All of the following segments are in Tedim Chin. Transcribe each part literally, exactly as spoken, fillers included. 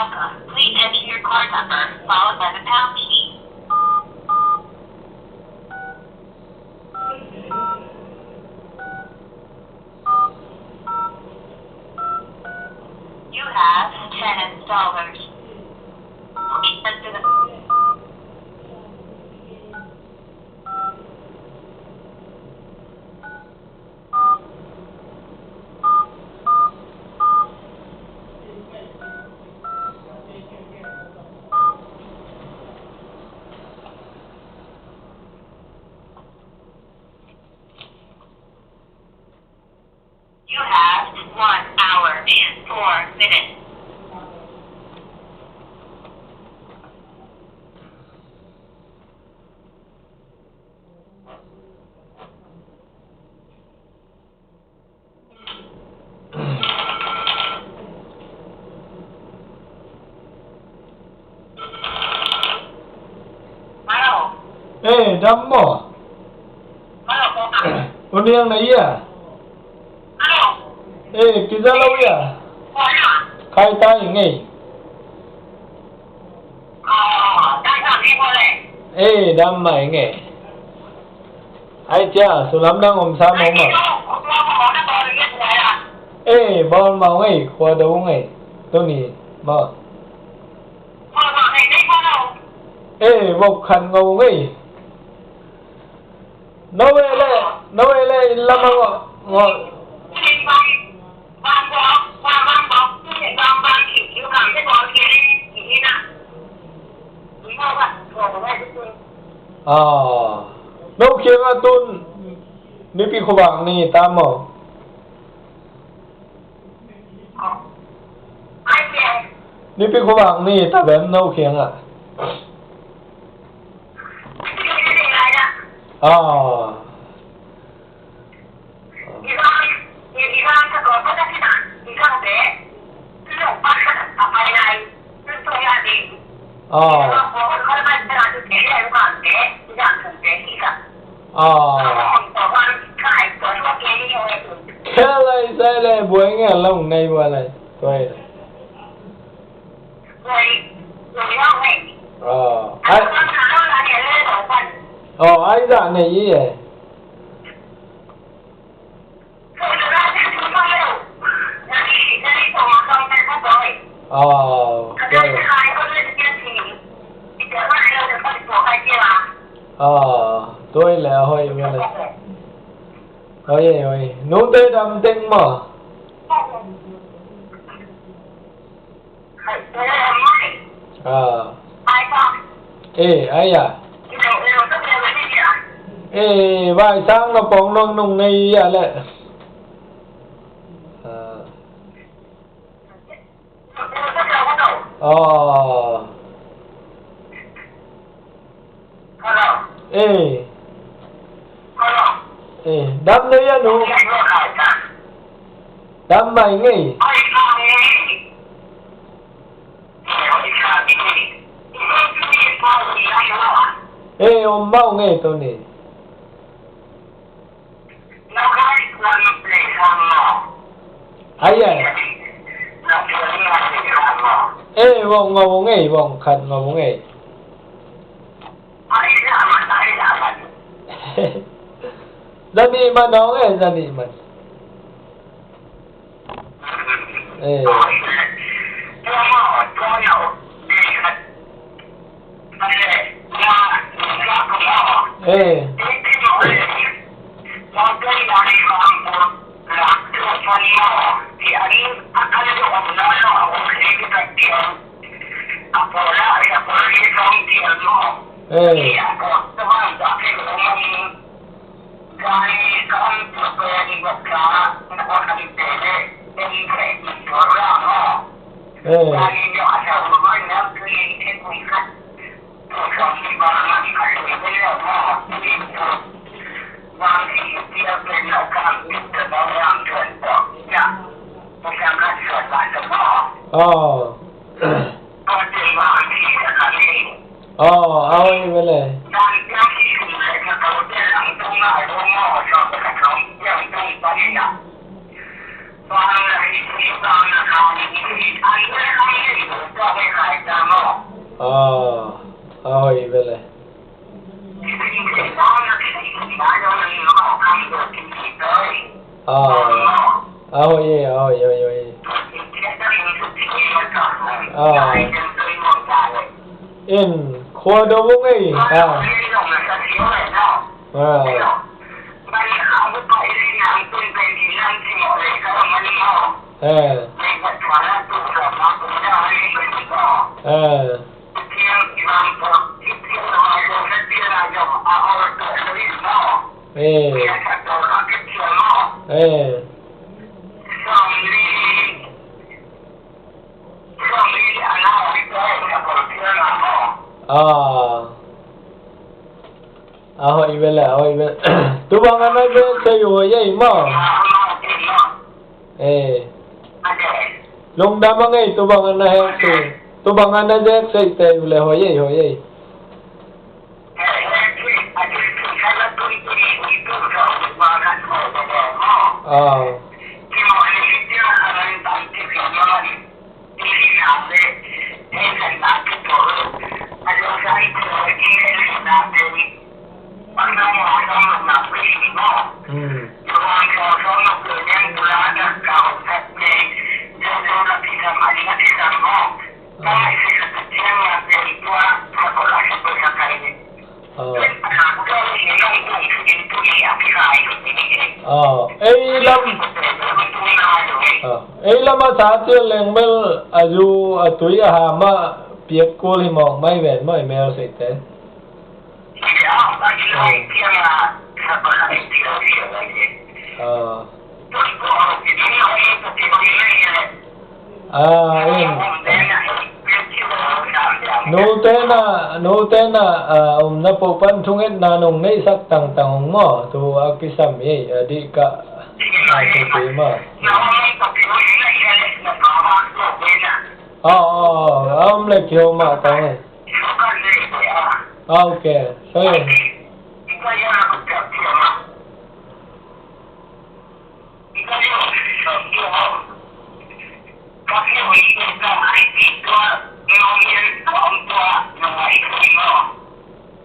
Welcome. Please enter your card number followed by the pound key. You have ten dollars. Please enter the You have one hour and four minutes. Hello. Eh, dam maw? Hello, ko. Oniang na ia. Hello. Eh, kiza lo ia. Ko na. Khai tai ngei. Ah, tai sa ni ko le. Eh, dam mai ngei. Ai cia, sulam dang om sa mong ma. Eh, bawl mau ngei, khua do ngei. Tuni ma. Eh, vok khan ngau ngei. No we le, no we le, in lama ngau, ngau. Ah, no kiangah tun Nipi khua vak ni ta maw? Nipi khua vak ni ta vem no kiangah? Ah. Oh. Oh. Khe lai sai le buai nge long nei buai lai. Tuai. Oh. Ai. Oh, ai da nei i e. Aw, aw, tuai le a hoih mah le. Hoih, hoih. Nute dam teng maw? Ah. Eh, ai a. Eh, vai sang na pong nong nung nei a le. Ah. Oh. Eh. Eh, dam lei a nu. Dam mai ngei. Eh, om mau ngei tuni. Ai ai. Eh, vong ngau ngei, vong khat ngau ngei. Zani man ong eh, zani man. Eh. Eh. Eh. Eh. Oh. Oh, a hoih ve le. Ah, a hoih ve le. Ah, a hoih e, a hoih, hoih, hoih. Ah. In, khua do vung ei. Ah. Ah. Eh. Eh. Eh. Eh. Ah. A hoih ve le, a hoih ve. Tu bang a na zek sei uh hoih ei maw. Eh. Lungdam a ngei, tu bang a na hek sei. Tu bang a na zek sei te uh le hoih ei, hoih ei. Ah. Mm. Ah. Ah, ei lam, ah, ei lam a sa cial leng bel a zu a tui a ham a piak kul hi mawk mai ven maw, i mel seite. Ah. Ah, in. Nute na, nute na, ah, um na poh pan thungetna nong neihsak tangtang ong maw, tu a kisam ei, a dih ka, a tu tu maw. Oh, oh, oh, a um le kihou mah tang ei. Ah, ok. Sorry.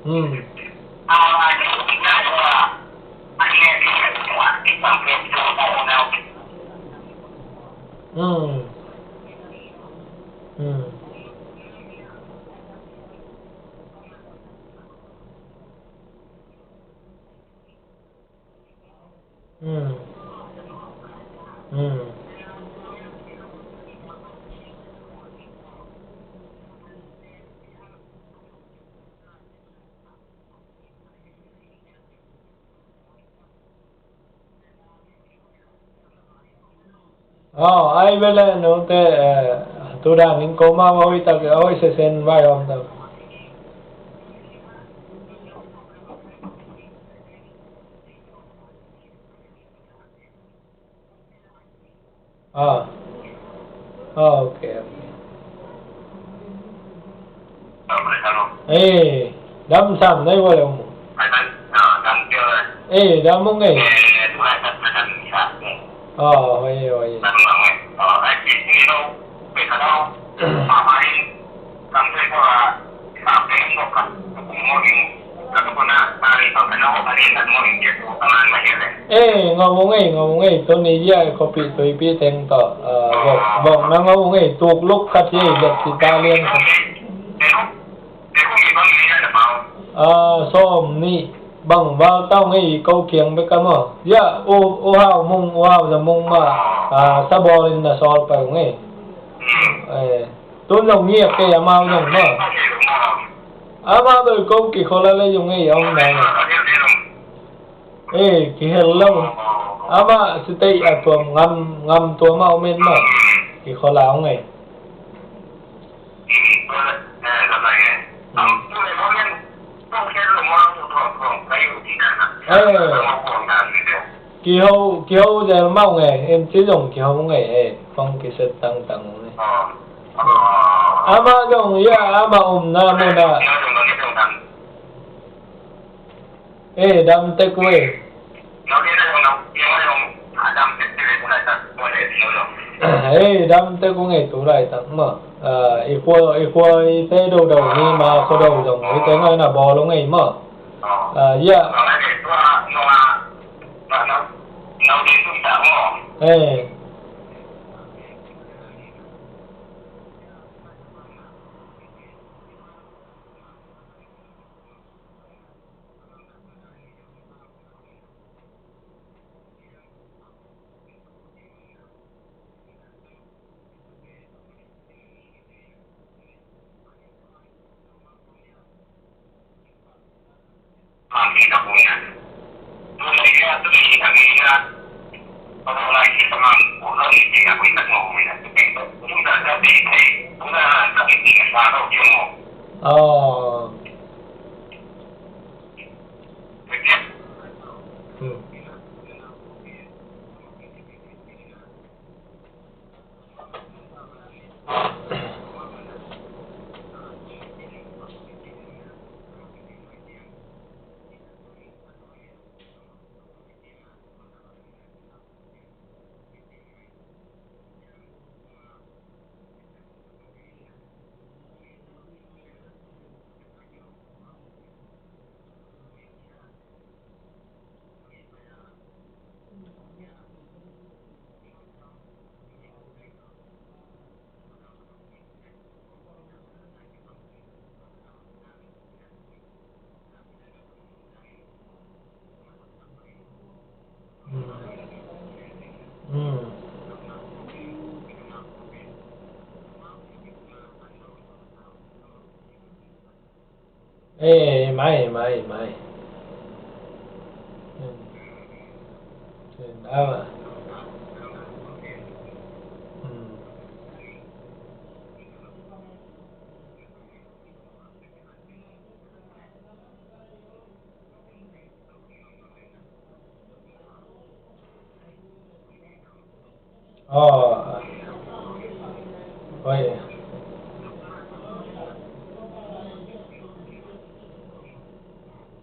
Hmm. Hmm. Hmm. Hmm. Hmm. Aw, ai ve le nute, eh, tu dan in ko ma ma hoih tak, hoih sesen vai om tak. Ah. Ah, ok, ok. Eh, dam sam nai wa le mu. Eh, dam mu ngai. Ah, oi, oi. Eh, ngau ngei, ngau ngei, tuni ya kopi tuipi teng to, ah, bok, bok na ngau ngei, tuk luk khat ye, bek kita lian khat. Ah, som ni bang val tau ngei ko kiang bek ka maw. Ya, u, u hau mung, u hau za mung ma, ah, sabol in na sol pa ngei. Eh. Tun zong ngiak kei amau zong maw. Amau doi ko kikholh a le zong ei a om nai. Ei, kihel lo. Amah sitei a tuam ngam, ngam tuam a om en maw. Kikholh a om ei. Eh. Kiho, kiho zel mah ung e, en ci zong kiho ung e, e, kong kiset tangtang ung e. Amah zong, ya, amah omna mun ah. E, dam tek uh e. E, dam tek ung e, tu laitak mah. Ah, i khua, i khua i te do do ni ma khua do zong i te ngai na bawl ong ei maw. Ah, ya. Eh. Oh. Hmm. Eh, mai, mai, mai. Hmm. Hmm. Oh, oi.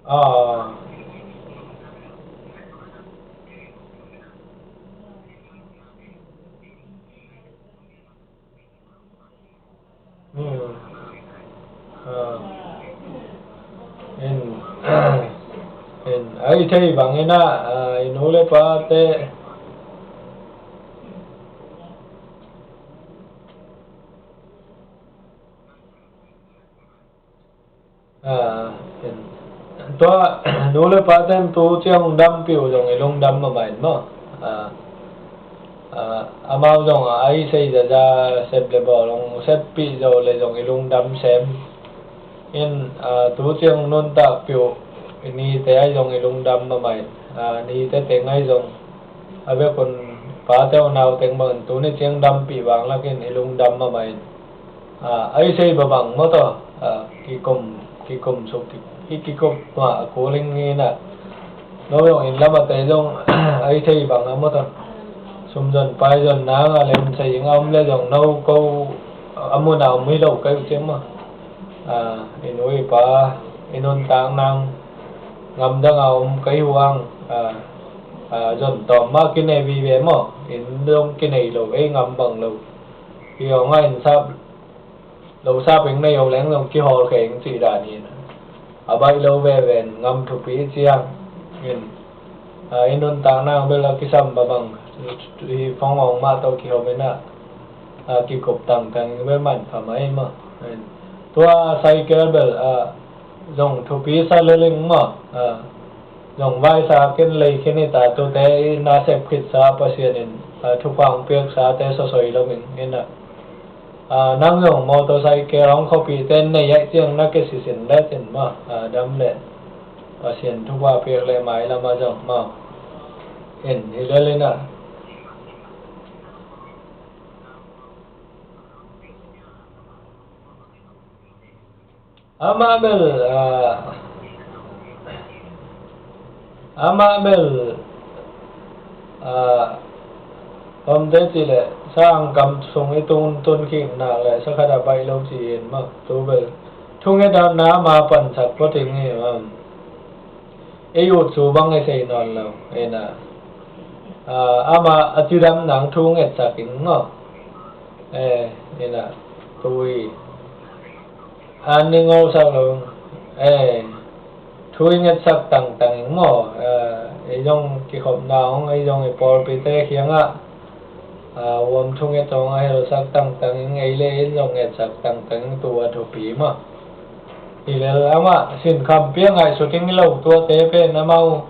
Oh. Hmm. Ah. In, in, ai thei bangin ah, ah, i nu le pa te. Ah, in, tua, nu le pa ten tu ciang hong dampih uh zong i lungdam mahmah in maw. Ah, ah, amau zong a i sei zaza sep le bawl hong seppih zo le zong i lungdam sem. In, ah, tu ciang nuntakpih uh i nite ai zong i lungdam mahmah in, ah, nite teng ai zong a bek un pate uh nau teng bangin tuni ciang dampih vang lakin i lungdam mahmah in. Ah, ai sei babang maw taw, ah, kikum, kikum suk, ki, ki, kikup mah a kuling in ah. No zong inn lam a te zong ai thei bang a maw taw. Sum zon pai zon nang a lem sei ing a om le zong no ko a mun a om hi lo kai uh ciang maw. Ah, i nu i pa, i nuntak nang, ngam dang a om kai huang, ah, ah, zon tawm mah kinei vive maw. Inn zong kinei lo, ei ngam bang lo. Hi hong a inn sap lo sa peng nei o leng zong kihawl kheng cih dan hi na. A baih lo veve in ngam thupi ciang in, ah, i nuntak nang bel a kisam babang hi fong hong mah tawh kihom in ah, ah, kikup tangtang bel manpha mah hi mah. Tua cycle bel, ah, zong thupi sa leleng mah, ah, zong vaisa ken lei khin hi ta tute i nasep khitsa Pasian in, ah, thupha hong piaksa te sawsoi lo ming in ah. Ah, nang zong motorcycle hong khuapihte nei aih ciang na kisisin le cin maw, ah, dam le Pasian thupha piak le mailam ah zong maw. In hi lel in ah. Amah bel, ah, amah bel, ah, omte cih leh sang kam sung i tun tun kik nak leh sakhat a baih lo ci in mah tu bel thunget a na ma pansak pua ting hi mam. I ut su bang i sei nawn lo, ina. Ah, amah a cidam nang thungetsak in maw. Eh, ina. Tui. An ning ngolsak lo. Eh. Thu i ngetsak tangtang ing maw. Eh, ei zong kikhopna hong, ei zong i pawlpite kiangah, ah, huam thu nget hong a helsak tangtang ing, ei le in zong ngetsak tangtang ing, tu a thupi maw. Hi lel amah sinkhampi a ngaihsut ing lo, tuate pen amau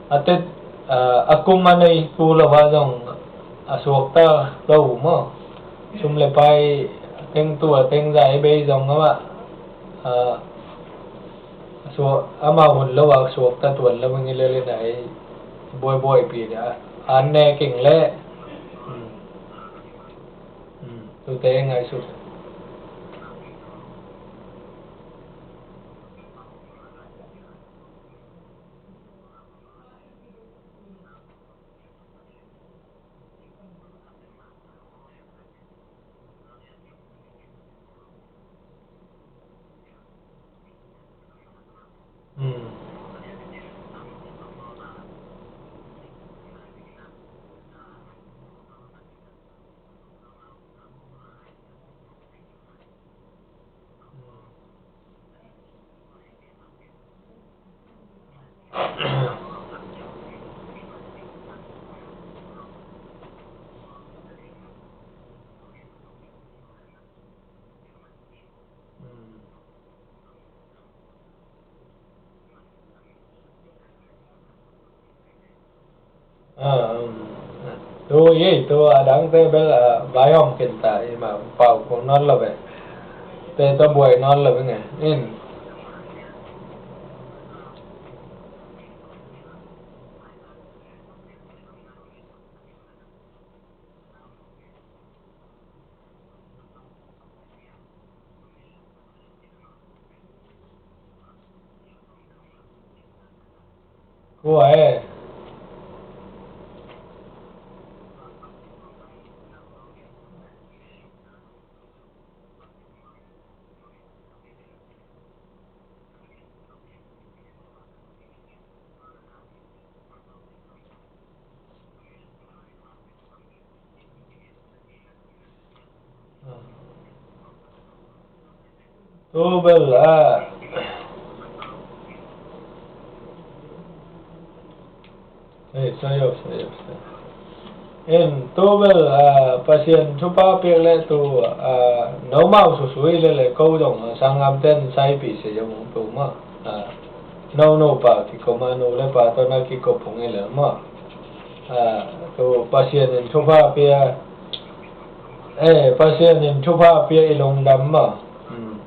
a tet, ah, a kum a nei tu lo a zong a suakta lo maw. Sum le pai teng tu a teng zai bei zong amah, ah, suak, amah hun lo a suakta tuan lo ing, hi lel in a ei buaibuaipi dia an ne king le. Hmm. Hmm. Tute ngaihsut. Hmm. Ah, um, tu i, tu a dangte bel, ah, vaihawm khin ta i, ma pau kong nawn lo ve. Te tawh buai nawn lo ve nge. In. Kua e? Tu bel a. Ei, sai o, sai o, sai. En, tu bel, ah, Pasian thupha piak le tu, ah, nomau susui le le ko zong, ah, sanggamten saipih se zong tu ma. Ah, no, no pa kikoma, no le pa tawh na kikop hong i le ma. Ah, tu Pasian in thupha pia, eh, Pasian in thupha pia i lungdam ma. Hmm.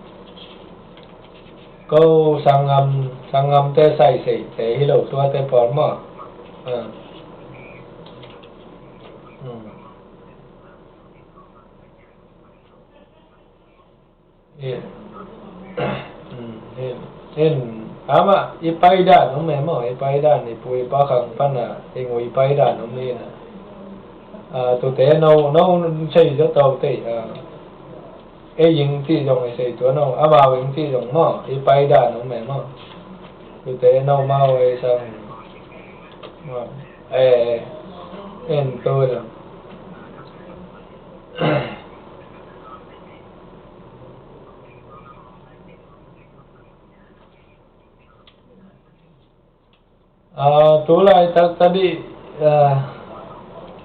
Ko sanggam, sanggamte saisei te hi lo tuate pawl maw. Ah. Hmm. In. Hmm. In. In. Amah i paidan om e maw, i paidan i pu i pa khang pan a i ngui paidan om hi na. Ah, tute no, no sei zaw tawh te, ah. Ei ing cih zong i sei tuan o, amau ing cih zong maw, i paidan om e maw. Tute no mau ei sang. Maw, eh, en tu zong. Ah, tu laitak tadih, ah,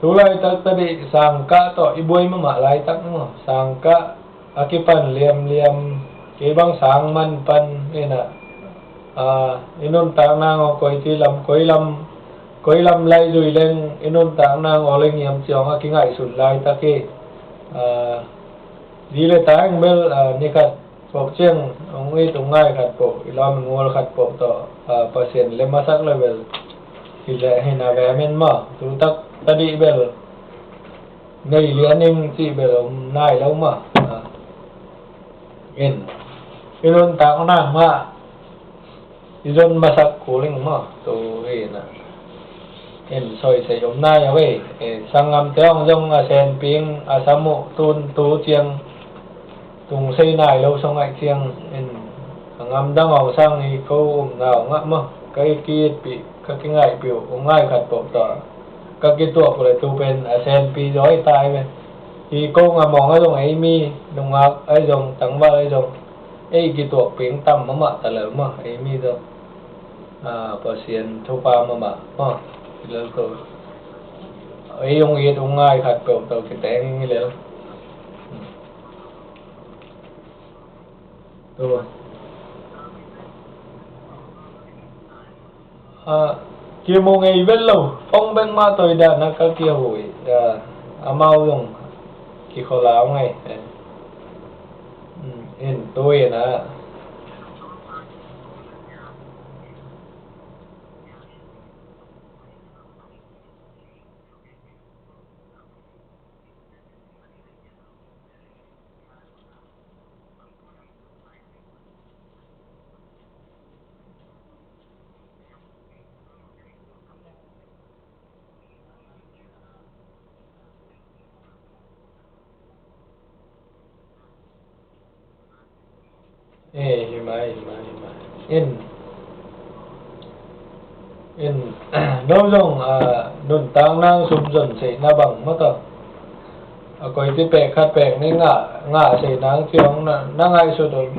tu laitak tadih sangkah tawh i buai mahmah laitak maw. Sangkah a kipan liamliam, kei bang sang man pan in a, ah, i nuntakna ngawh koi ci lam, koi lam, koi lam lai zui leng i nuntakna ngawh leng hiam ci hong a kingaihsun laitak hi. Ah, zi le ta heng bel, ah, ni khat pawh ciang hong it hong ngai khat pawh, i lawm i ngual khat pawh tawh, ah, Pasian le masak le bel hi le hi na ve men maw. Tu tak tadih bel nei lian ing cih bel om nai lo maw. Ah. In. I nuntak nang mah i zon masak kul ing maw. Tu hi na. In, soisei om nai a vei. Eh, sanggamte hong zong a senpi ing, a sam uh, tun tu ciang tung sei nai lo song aih ciang in, a ngam dang hong sang hi ko umna hong ngah maw. Ka i ki-itpih, ka kingaihpih uh, hong ngai khat pawh tawh ka kituak uh le tu pen a senpi zaw hi ta hi ve. Hi kong a mong a zong ei mi, nungak a zong, tangval a zong, ei kituak ping tam mahmah ta lel maw, ei mi zong. A, Pasian thupha mahmah maw, hi lel ko. Ei ung it ung ngai khat peuh tawh kiteng hi lel. Tu. A, kimu ngei vet lo, phone bek mah tawi dan a ka kihui, a, amau zong kikholau ngei. In tu in a. Eh, hi mai, hi mai, hi mai. In, in, no zong, a, nuntak nang sum zon seihna bang maw tawh. A, koi ci pek khat pek nih ngah, ngah seihna ciang na, na ngaihsut un.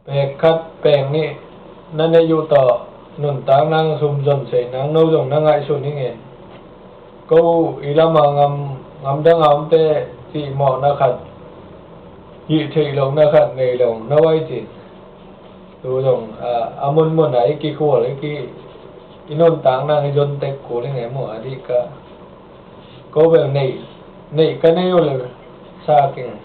Pek khat pek nih na neih uh tawh nuntak nang sum zon seihna no zong na ngaihsun hi ngen. Ko i lam a ngam, ngam dang a omte cihmawhna khat, hih theih lohna khat nei lo na vai cin. Tu zong, a, a munmun a i kikhual i ki, i nuntak nang i zon tek kul hi ngen maw a dih ka. Ko bel neih, neih ka neih uh le sa keng.